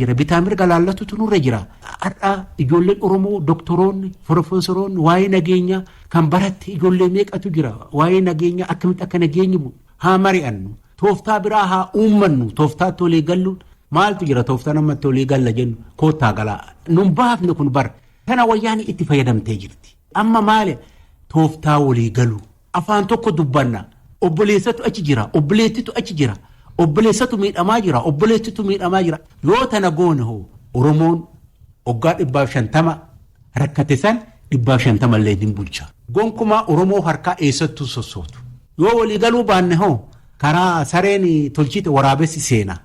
jira. Bitaa mirga laallatutu nurra jira. Har'a ijoolleen Oromoo doktoroonni, profeesoroonni waa'ee nageenyaa kan baratte ijoollee meeqatu jira. Waa'ee nageenyaa akkamitti akka nageenyi bu'u haa mari'annu. Tooftaa biraa haa uummannu. Tooftaatti walii galluun maaltu jira tooftaa namatti walii galla jennu koottaa galaa. Nun baafne kun bara. Kana wayyaanii itti fayyadamtee jirti. Amma maali tooftaa walii galu. Afaan tokko dubbanna. Obboleessatu achi jira. Obboleettitu achi jira. Obboleessatu miidhamaa jira. Obboleettitu miidhamaa jira. Yoo tana goone hoo Oromoon waggaa 150 rakkate san 150 illee hin bulcha. Gonkumaa Oromoo harkaa eessattuu sossootu. Yoo walii galuu baanne hoo karaa sareen tolchite waraabessi seena.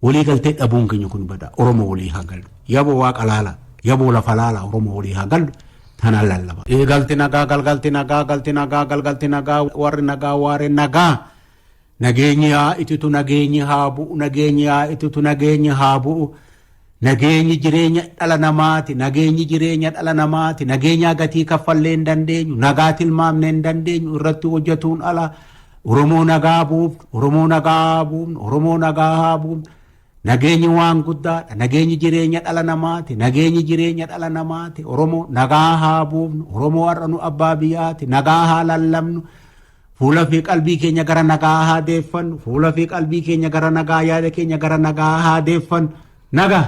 Walii galtee dhabuun keenya kun bada. Oromoo walii haa galu. Yaboo waaqa laala. Yaboo lafa laala. Oromoo walii haa galu. Tanaan lallaba. Galti nagaa galgalti nagaa galti nagaa galgalti nagaa warri nagaa waaree nagaa. Nageenyi haa ititu nageenyi haa bu'u nageenyi haa ititu nageenyi haa bu'u. Nageenyi jireenya dhala namaati nageenyi jireenya dhala namaati nageenyaa gatii kaffallee hin dandeenyu nagaa tilmaamnee hin dandeenyu irratti hojjetuun ala Oromoo nagaa buufnu Oromoo nagaa haa buufnu Oromoo nagaa haa buufnu. Nageenyi waan guddaadha. Nageenyi jireenya dhala namaati. Nageenyi jireenya dhala namaati. Oromoo nagaa haa buufnu. Oromoo har'a nu abbaa biyyaati. Nagaa haa lallabnu. Fuula fi qalbii keenya gara nagaa haa deeffannu. Fuula fi qalbii keenya gara nagaa yaada keenya gara nagaa haa deeffannu. Nagaa.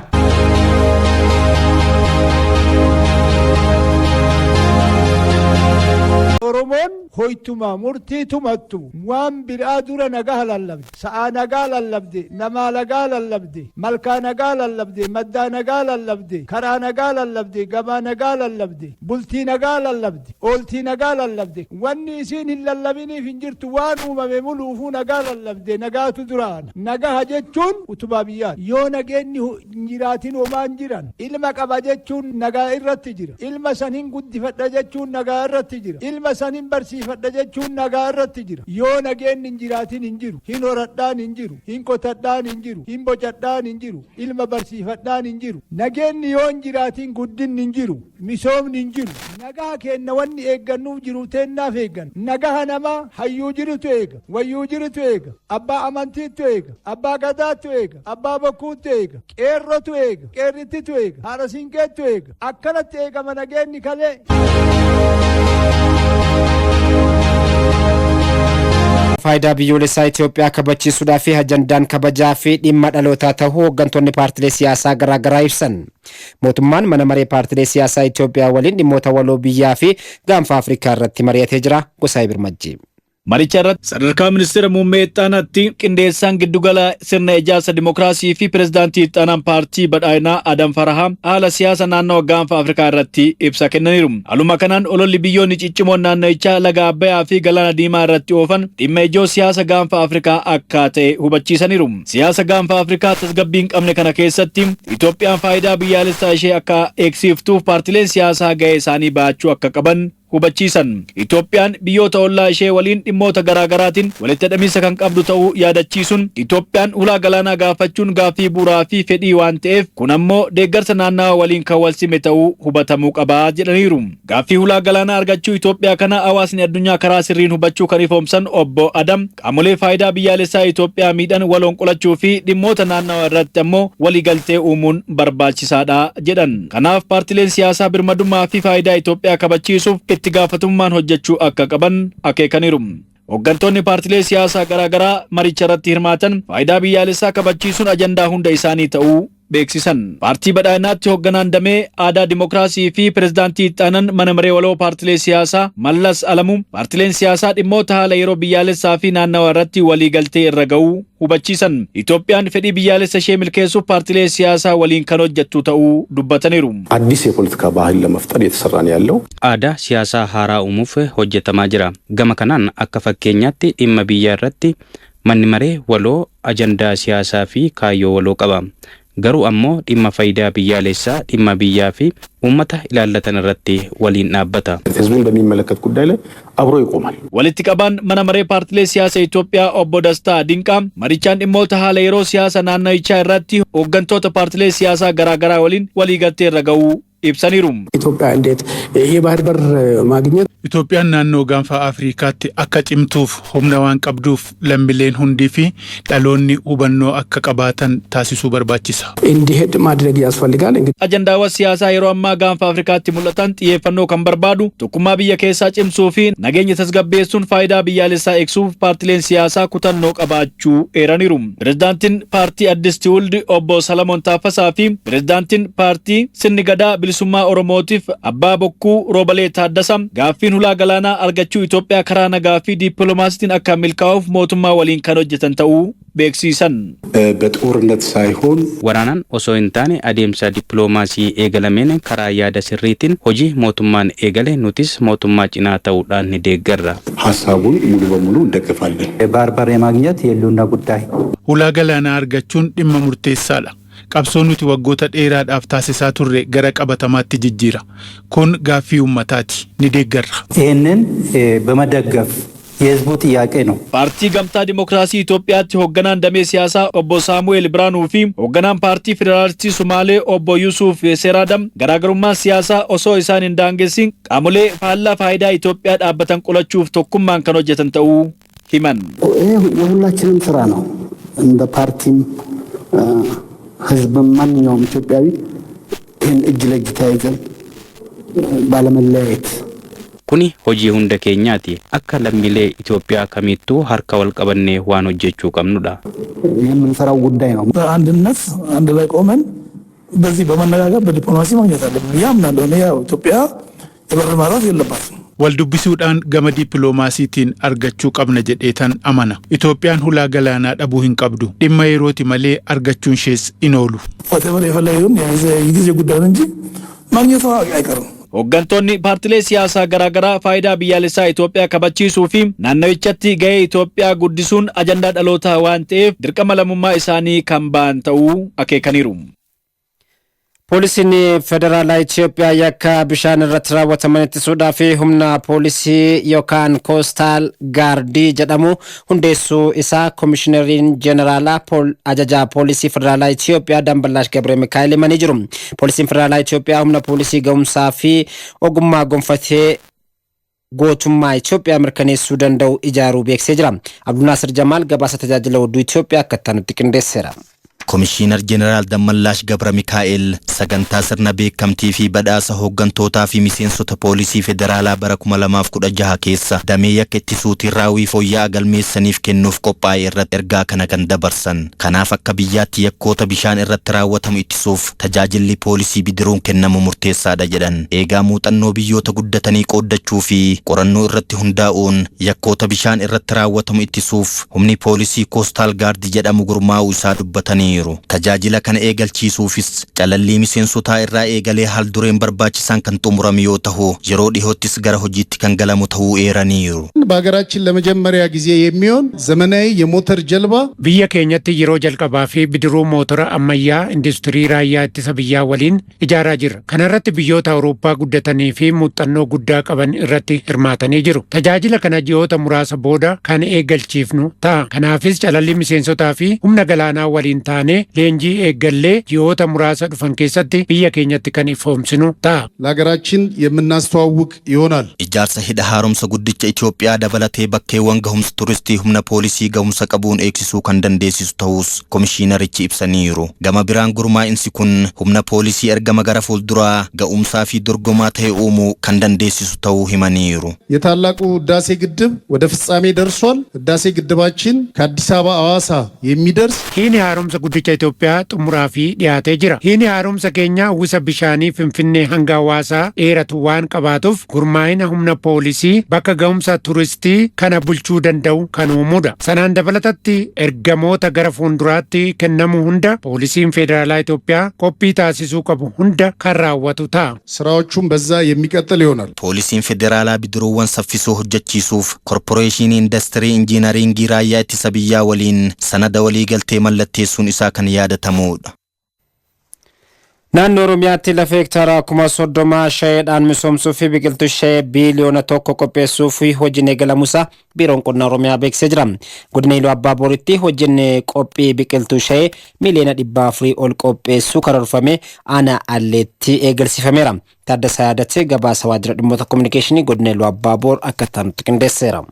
Oromoon hoytuma murtii tumattu waan biraa dura nagaa lallabde. Sa'aa nagaa lallabde, namaa nagaa lallabde, malkaa nagaa lallabde, maddaa nagaa lallabde, karaa nagaa lallabde, gabaa nagaa lallabde, bultii nagaa lallabde, ooltii nagaa lallabde. Wanni isiin hin lallabiniif hin jirtu waan uumame muluufuu nagaa lallabde nagaatu duraana. Nagaha jechuun utubaa biyyaati. Yoo nageenyi hin jiraatin homaan jiran. Ilma qaba jechuun nagaa irratti jira. Ilma san hin guddifadha jechuun nagaa irratti jira. Ilma san hin barsiifadha jechuun nagaa irratti jira. Yoo nageenyi hin jiraatin hin jiru. Hin horadhaan hin jiru. Hin qotadhaan hin jiru. Hin bocadhaan hin jiru. Ilma barsiifadhaan hin jiru. Nageenyi yoo hin jiraatin guddinni hin jiru. Misoomni hin jiru. Nagaa keenna wanni eeggannuuf jiru teennaaf eegganna. Nagaha namaa hayyuu jirutu eega. Wayyuu jirutu eega. Abbaa amantiittu eega. Abbaa gadaattu eega. Abbaa bokkuuttu eega. Qeerrotu eega. Qeerrittitu eega. Haadha siinqeettu eega. Akkanatti eegama nageenyi kalee. Faayidaa biyyoolessaa Itoophiyaa kabachiisuudhaa fi ajandaan kabajaa fi dhimma dhalootaa ta'uu hooggantoonni paartilee siyaasaa garaagaraa ibsan. Mootummaan mana maree paartilee siyaasaa Itoophiyaa waliin dhimmoota waloo biyyaa fi gaanfa Afrikaa irratti mari'atee jira. Gosaayee Birmajjii. Maricha irratti sadarkaa ministeera muummee itti qindeessaan giddugala sirna ijaarsa dimokiraasii fi pirezidaantii itti paartii badhaadhinaa Adam Farahaa haala siyaasa naannawa gaanfa Afrikaa irratti ibsa kennaniiru. Haaluma kanaan ololli biyyoonni ciccimoon naannawichaa laga Abbayyaa fi galaana Diimaa irratti oofan dhimma ijoo siyaasa gaanfa Afrikaa akka ta'e hubachiisaniiru. Siyaasa gaanfa Afrikaa tasgabbii hin qabne kana keessatti Itoophiyaan faayidaa biyyaalessaa ishee akka eegsiiftuuf paartileen siyaasaa gahee isaanii bahachuu akka qaban hubachiisan. Itoophiyaan biyyoota ollaa ishee waliin dhimmoota garaagaraatiin walitti hidhamiinsa kan qabdu ta'uu yaadachiisuun Itoophiyaan hulaa galaanaa gaafachuun gaaffii bu'uuraa fi fedhii waan ta'eef kun ammoo deeggarsa naannawa waliin kan wal sime ta'uu hubatamuu qabaa jedhaniiru. Gaaffii hulaa galaanaa argachuu Itoophiyaa kana hawaasni addunyaa karaa sirriin hubachuu kan ifoomsan obbo Adam qaamolee faayidaa biyyaalessaa Itoophiyaa miidhan waloon qolachuu fi dhimmoota naannawa irratti ammoo waliigaltee uumuun barbaachisaadha jedhan. Kanaaf paartileen siyaasaa birmadummaa fi faayidaa Itoophiyaa kabachiisuuf itti gaafatamummaan hojjechuu akka qaban akeekaniiru. Hooggantoonni paartilee siyaasaa garaagaraa maricha irratti hirmaatan faayidaa biyyaalessaa kabachiisuun ajandaa hunda isaanii ta'uu beeksisan. Paartii badhaadhinaatti hoogganaan damee aadaa dimokiraasii fi pirezidaantii itti mana maree waloo paartilee siyaasaa Mallas Alamuu paartileen siyaasaa dhimmoota haala yeroo biyyaalessaa fi naannawa irratti waliigaltee irra ga'uu hubachiisan. Itoophiyaan fedhii biyyaalessa ishee milkeessuuf paartilee siyaasaa waliin kan hojjettu ta'uu dubbataniiru. አዲስ የፖለቲካ ባህል ለመፍጠር እየተሰራ ነው ያለው። Aadaa siyaasaa haaraa uumuuf hojjetamaa jira. Gama kanaan akka fakkeenyaatti dhimma biyyaa irratti manni maree waloo ajandaa siyaasaa fi kaayyoo waloo qaba. Garuu ammoo dhimma faayidaa biyyaalessaa dhimma biyyaa fi uummata ilaallatan irratti waliin dhaabbata. ህዝቡን በሚመለከት ጉዳይ ላይ አብሮ ይቆማል። Walitti qabaan mana maree paartilee siyaasaa Itoophiyaa obbo Dastaa Dinqaa marichaan dhimmoota haala yeroo siyaasa naannawichaa irratti hooggantoota paartilee siyaasaa garaagaraa waliin waliigaltee irra ga'uu ibsaniiru. ኢትዮጵያ እንዴት የባህር በር ማግኘት Itoophiyaan naannoo Gaanfa Afrikaatti akka cimtuuf humna waan qabduuf lammiileen hundii fi dhaloonni hubannoo akka qabaatan taasisuu barbaachisa. እንዲሄድ ማድረግ ያስፈልጋል። እንግዲህ Ajandaawwan siyaasaa yeroo ammaa Gaanfa Afrikaatti mul'atan xiyyeeffannoo kan barbaadu tokkummaa biyya keessaa cimsuu fi nageenya tasgabbeessuun faayidaa biyyaalessaa eegsuuf paartileen siyaasaa kutannoo qabaachuu eeraniiru. Pirezidaantiin paartii Addis Tiwuldi obbo Salamoon Taaffasaa fi pirezidaantiin paartii Sirni Gadaa Bilisummaa Oromootiif Abbaa Bokkuu Roobalee Taaddasaa gaaffiin hulaa galaanaa argachuu Itoophiyaa karaa nagaa fi dippiloomaasiitiin akka milkaa'uuf mootummaa waliin kan hojjetan ta'uu beeksisan. በጦርነት ሳይሆን Waraanaan osoo hin taane adeemsa dippiloomaasii eegalameen karaa yaada sirriitiin hojii mootummaan eegale nutis mootummaa cinaa ta'uudhaan ni deeggarra. ሀሳቡን ሙሉ በሙሉ እንደግፋለን። የባህር በር የማግኘት የህልውና ጉዳይ Hulaa galaanaa argachuun dhimma murteessaadha. Qabsoo nuti waggoota dheeraadhaaf taasisaa turre gara qabatamaatti jijjiira. Kun gaaffii uummataati. Ni deeggarra. ይህንን በመደገፍ የህዝቡ ጥያቄ ነው። Paartii Gamtaa Dimookiraasii Itoophiyaatti hoogganaan damee siyaasaa obbo Saamu'eel Biraanuu fi hoogganaan paartii Federaalistii Sumaalee obbo Yuusuf Seeraadam garaagarummaan siyaasaa osoo isaan hin daangessin qaamolee faallaa faayidaa Itoophiyaa dhaabbatan qolachuuf tokkummaan kan hojjetan ta'uu himan. ይህ የሁላችንም ስራ ነው። እንደ ፓርቲም ህዝብም ማንኛውም ኢትዮጵያዊ ይህን እጅ ለእጅ ተያይዘን ባለመለያየት Kuni hojii hunda keenyaati. Akka lammiilee Itoophiyaa kamittuu harka wal qabannee waan hojjechuu qabnudha. የምንሰራው ጉዳይ ነው። በአንድነት አንድ ላይ ቆመን በዚህ በመነጋገር በዲፕሎማሲ ማግኘት አለብን ብዬ አምናለሁ። እኔ ያው ኢትዮጵያ የበር ማጣት የለባትም። Wal dubbisuudhaan gama dippiloomaasiitiin argachuu qabna jedheetan amana. Itoophiyaan hulaa galaanaa dhabuu hin qabdu. Dhimma yerooti malee argachuun ishees in oolu. Whatever የፈለገ ይሁን የጊዜ ጉዳይ ነው እንጂ ማግኘቷ አይቀርም። Hooggantoonni paartilee siyaasaa garaagaraa faayidaa biyyaalessaa Itoophiyaa kabachiisuu fi naannawichatti gahee Itoophiyaa guddisuun ajandaa dhalootaa waan ta'eef dirqama lammummaa isaanii kan ba'an ta'uu akeekaniiru. Poolisiin federaalaa Itoophiyaa yakka bishaan irratti raawwataman ittisuudhaaf humna poolisii yookaan coastal guard jedhamu hundeessuu isaa Komishinariin Jeneraalaa ajajaa poolisii federaalaa Itoophiyaa Damballaash Gabre Mikaa'el himanii jiru. Poolisiin federaalaa Itoophiyaa humna poolisii ga'umsaa fi ogummaa gonfatee gootummaa Itoophiyaa mirkaneessuu danda'u ijaaruu beeksisee jira. Abdulnaasir Jamaal gabaasa tajaajila oduu Itoophiyaa akka itti qindeesseera. Komishiinar Jeneraal Dammallaash Gabra Mikaa'el sagantaa sirna beekamtii fi badhaasa hooggantootaa fi miseensota poolisii federaalaa bara 2016 keessa damee yakka ittisuutiin raawwii fooyya'aa galmeessaniif kennuuf qophaa'e irratti ergaa kana kan dabarsan. Kanaaf akka biyyaatti yakkoota bishaan irratti raawwatamu ittisuuf tajaajilli poolisii bidiruun kennamu murteessaadha jedhan. Eegaa muuxannoo biyyoota guddatanii qooddachuu fi qorannoo irratti hundaa'uun yakkoota bishaan irratti raawwatamu ittisuuf humni poolisii coastal guard jedhamu gurmaa'uu isaa dubbataniiru. Tajaajila kana eegalchiisuufis calallii miseensotaa irraa eegalee haal dureen barbaachisaan kan xumurame yoo ta'u, yeroo dhihoottis gara hojiitti kan galamu ta'uu eeraniiru. በሀገራችን ለመጀመሪያ ጊዜ የሚሆን ዘመናዊ የሞተር ጀልባ Biyya keenyatti yeroo jalqabaa fi bidiruu mootora ammayyaa industirii raayyaa ittisa biyyaa waliin ijaaraa jirra. Kana irratti biyyoota Awurooppaa guddatanii fi muuxannoo guddaa qaban irratti hirmaatanii jiru. Tajaajila kana ji'oota muraasa booda kan eegalchiifnu ta'a. Kanaafis calallii miseensotaa fi humna galaanaa waliin taanee leenjii eeggallee ji'oota muraasa dhufan keessatti biyya keenyatti kan ifoomsinu ta'a. ለሀገራችን የምናስተዋውቅ ይሆናል። Ijaarsa hidha haaromsa guddicha Itoophiyaa dabalatee bakkeewwan gahumsa turistii humna poolisii gahumsa qabuun eegsisuu kan dandeessisu ta'us komishiinarichi ibsaniiru. Gama biraan gurmaa'insi kun humna poolisii ergama gara fuulduraa ga'umsaa fi dorgomaa ta'e uumuu kan dandeessisu ta'uu himaniiru. የታላቁ ህዳሴ ግድብ ወደ ፍጻሜ ደርሷል። ህዳሴ ግድባችን ከአዲስ አበባ ሐዋሳ የሚደርስ Hidhni haaromsa guddicha Itoophiyaa xumuraa fi dhiyaatee jira. Hidhni haaromsa keenya uwwisa bishaanii Finfinnee hanga Hawaasaa dheeratu waan qabaatuuf gurmaa'ina humna poolisii bakka ga'umsa turistii kana bulchuu danda'u kan uumudha. Sanaan dabalatatti ergamoota gara fuulduraatti kennamu hunda poolisiin federaalaa Itoophiyaa qophii taasisuu qabu hunda kan raawwatu ta'a. ስራዎቹም በዛ የሚቀጥል ይሆናል። Poolisiin federaalaa bidiruuwwan saffisoo hojjechiisuuf Korporeeshinii Indastirii Injiinaringii Raayyaa Ittisa Biyyaa waliin sanada waliigaltee mallatteessuun isaa kan yaadatamudha. Naannoo Oromiyaatti lafa hektaara 30,000 shayeedhaan misoomsuu fi biqiltuu shayee biiliyoona 1 qopheessuuf hojiin eegalamuusaa Biiroon Qonnaa Oromiyaa beeksisee jira. Godina Iluu Abbaa Booritti hojiin qophii biqiltuu shayee miiliyoona 400 ol qopheessuu karoorfamee aanaa Alleetti eegalsiifameera. Taaddasaa Yaadatee gabaasa waajjira dhimmoota kominikeeshinii godina Iluu Abbaa Boor akka itti qindeesseera.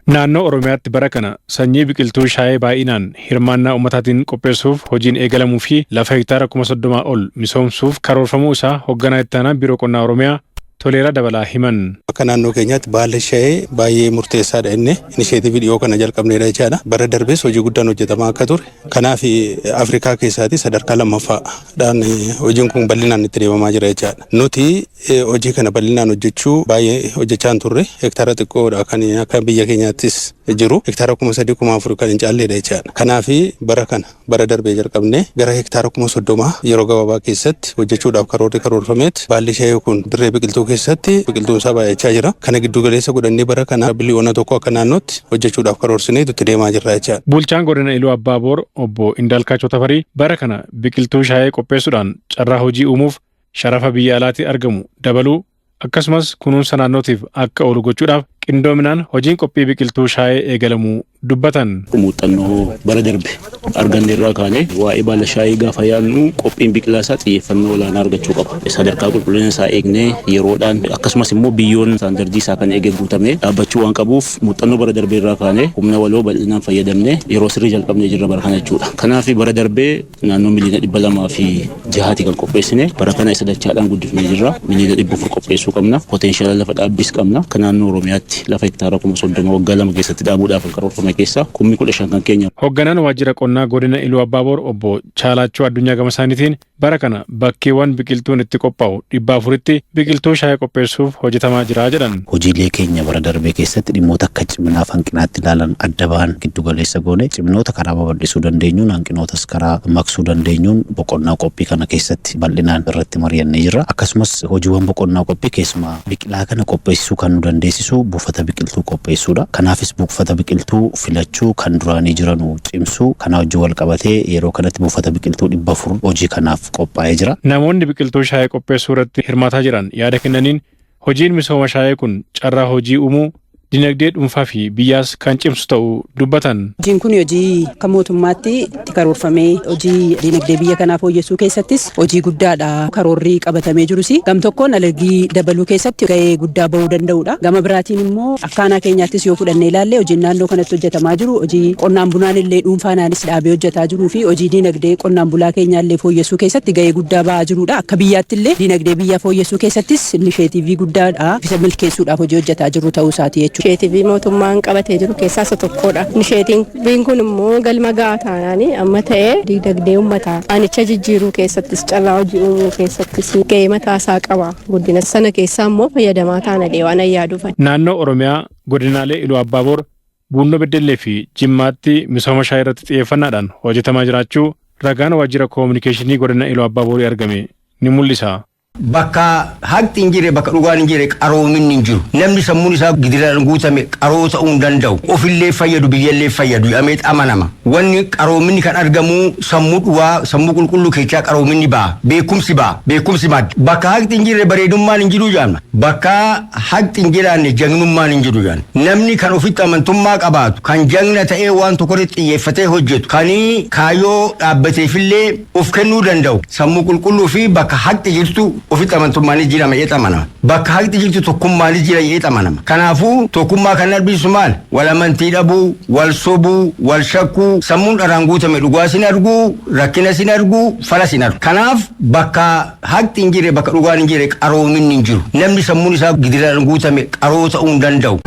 Naannoo Oromiyaatti bara kana sanyii biqiltuu shaayee baay'inaan hirmaannaa uummataatiin qopheessuuf hojiin eegalamuu fi lafa hektaara 30,000 ol misoomsuuf karoorfamuu isaa hoogganaa itti aanaa Biiroo Qonnaa Oromiyaa Toleeraa Dabalaa himan. Akka naannoo keenyaatti baalli shayee baay'ee murteessaadha, inni initiative dhiyoo kana jalqabneedha jechaadha. Bara darbees hojii guddaan hojjetamaa akka ture. Kanaaf Afrikaa keessaati sadarkaa lammaffaadhaan hojiin kun bal'inaan itti deemamaa jira jechaadha. Nuti hojii kana bal'inaan hojjechuu baay'ee hojjechaa hin turre, hektaara xiqqoodha kan akka biyya keenyaattis jiru, hektaara 3,000 4,000 kan hin caalleedha jechaadha. Kanaaf bara kana bara darbee jalqabnee gara hektaara 30,000 yeroo gabaabaa keessatti hojjechuudhaaf karoorri karoorfameet baalli shayee kun dirree biqiltuu keessatti biqiltuun isaa baay'achaa jira. Kana giddu galeessa godhannee bara kana biliyoona 1 akka naannootti hojjechuudhaaf karoorsinee itti deemaa jirra jechaadha. Bulchaan godina Iluu Abbaa Boor obbo Indaalkaachoo Tafarii bara kana biqiltuu shaayee qopheessuudhaan carraa hojii uumuuf, sharafa biyya alaatii argamu dabaluu, akkasumas kunuunsa naannootiif akka oolu gochuudhaaf qindoominaan hojiin qophii biqiltuu shaayee eegalamuu dubbatan. Muuxannoo bara darbe arganne irraa kaanee waa'ee baala shaayii gaafa yaadnu qophiin biqilaa isaa xiyyeeffannoo olaanaa argachuu qaba. Sadarkaa qulqullina isaa eegnee yeroodhaan, akkasumas immoo biyyoon istaandardii isaa kan eege guutamee dhaabbachuu waan qabuuf, muuxannoo bara darbee irraa kaanee humna waloo bal'inaan fayyadamnee yeroo sirrii jalqabnee jirra bara kana jechuudha. Kanaaf bara darbee naannoo miliyoona 206ti kan qopheessine, bara kana isa dachaadhaan guddifnee jirra. Miliyoona 400 qopheessuu qabna. Potential lafa dhaabbiis qabna. Akka naannoo Oromiyaatti lafa hektaara 30,000 waggaa 2 keessatti dhaabuudhaaf kan karoorfame keessaa 15,000 kan keenya. Hoogganaan waajjira qonnaa godina Iluu Abbaaboor obbo Chaalaachoo Addunyaa gama isaaniitiin bara kana bakkeewwan biqiltuun itti qophaa'u 400tti biqiltuu shaayee qopheessuuf hojjetamaa jira jedhan. Hojiilee keenya bara darbee keessatti dhimmoota akka ciminaaf hanqinaatti ilaalan adda bahan giddu galeessa goone, ciminoota karaa babal'isuu dandeenyuun, hanqinootas karaa maqsuu dandeenyuun boqonnaa qophii kana keessatti bal'inaan irratti mari'annee jirra. Akkasumas hojiiwwan boqonnaa qophii keessumaa biqilaa kana qopheessisuu kan nu dandeessisu buufata biqiltuu qopheessuudha. Kanaafis buufata biqiltuu filachuu, kan duraanii jiranu cimsuu, kanaa wajjin wal qabatee yeroo kanatti buufata biqiltuu 400 hojii kanaaf qophaa'ee jira. Namoonni biqiltuu shaayee qopheessuu irratti hirmaataa jiran yaada kennaniin hojiin misooma shaayee kun carraa hojii uumuu, dinagdee dhuunfaa fi biyyaas kan cimsu ta'uu dubbatan. Hojiin kun hojii akka mootummaatti itti karoorfamee hojii dinagdee biyya kanaa fooyyessuu keessattis hojii guddaadha. Karoorri qabatamee jirus gam tokkoon alergii dabaluu keessatti gahee guddaa bahuu danda'udha. Gama biraatiin immoo akka aanaa keenyaattis yoo fudhannee ilaalle, hojiin naannoo kanatti hojjetamaa jiru hojii qonnaan bulaan illee dhuunfaanaanis dhaabee hojjetaa jiruu fi hojii dinagdee qonnaan bulaa keenyaa illee fooyyessuu keessatti gahee guddaa bahaa jirudha. Akka biyyaatti illee dinagdee biyyaa fooyyessuu keessattis initiative guddaadha. Isa milkeessuudhaaf hojii hojjetaa jiru ta'uu isaati jechuudha. Initiative mootummaan qabatee jiru keessaa isa tokkodha. Initiativeiin kun immoo galma gahaa taanaan amma ta'ee dinagdee uummataa aanicha jijjiiruu keessattis, carraa hojii uumuu keessattis gahee mataa isaa qaba. Guddina sana keessaa immoo fayyadamaa taana waan yaaduuf. Naannoo Oromiyaa godinaalee Iluu Abbaaboor, Buunnoo Beddellee fi Jimmaatti misooma shaayii irratti xiyyeeffannaadhaan hojjetamaa jiraachuu ragaan waajjira koominikeeshinii godina Iluu Abbaaborii argame ni mul'isa. Bakka haqni hin jirre, bakka dhugaan hin jirre, qaroominni hin jiru. Namni sammuun isaa gidiraan guutame qaroo ta'uu hin danda'u. Ofillee fayyadu, biyyallee fayyadu jedhamee amanama. Wanni qaroominni kan argamu sammuu dhugaa, sammuu qulqulluu keessaa qaroominni ba'a. Beekumsi ba'a. Beekumsi madda. Bakka haqni hin jirre bareedummaan hin jiru jedhama. Bakka haqni hin jiraanne jagnummaan hin jiru jedhama. Namni kan ofitti amantummaa qabaatu, kan jagna ta'ee waan tokko irratti xiyyeeffatee hojjetu, kan kaayyoo dhaabbateefillee of kennuu danda'u, sammuu qulqulluu fi bakka haqni jirtu ofitti amantummaanis jira jedhee amanama. Bakka haqni jirtu tokkummaanis jira jedhee amanama. Kanaafuu tokkummaa kan arbisu maal? Wal amantii dhabuu, wal sobuu, wal shakkuu, sammuun dharaan guutame dhugaa sin arguu, rakkina sin arguu, fala sin argu. Kanaaf bakka haqni hin jirre, bakka dhugaan hin jirre, qaroominni hin jiru. Namni sammuun isaa gidiraan guutame qaroo ta'uu hin danda'u.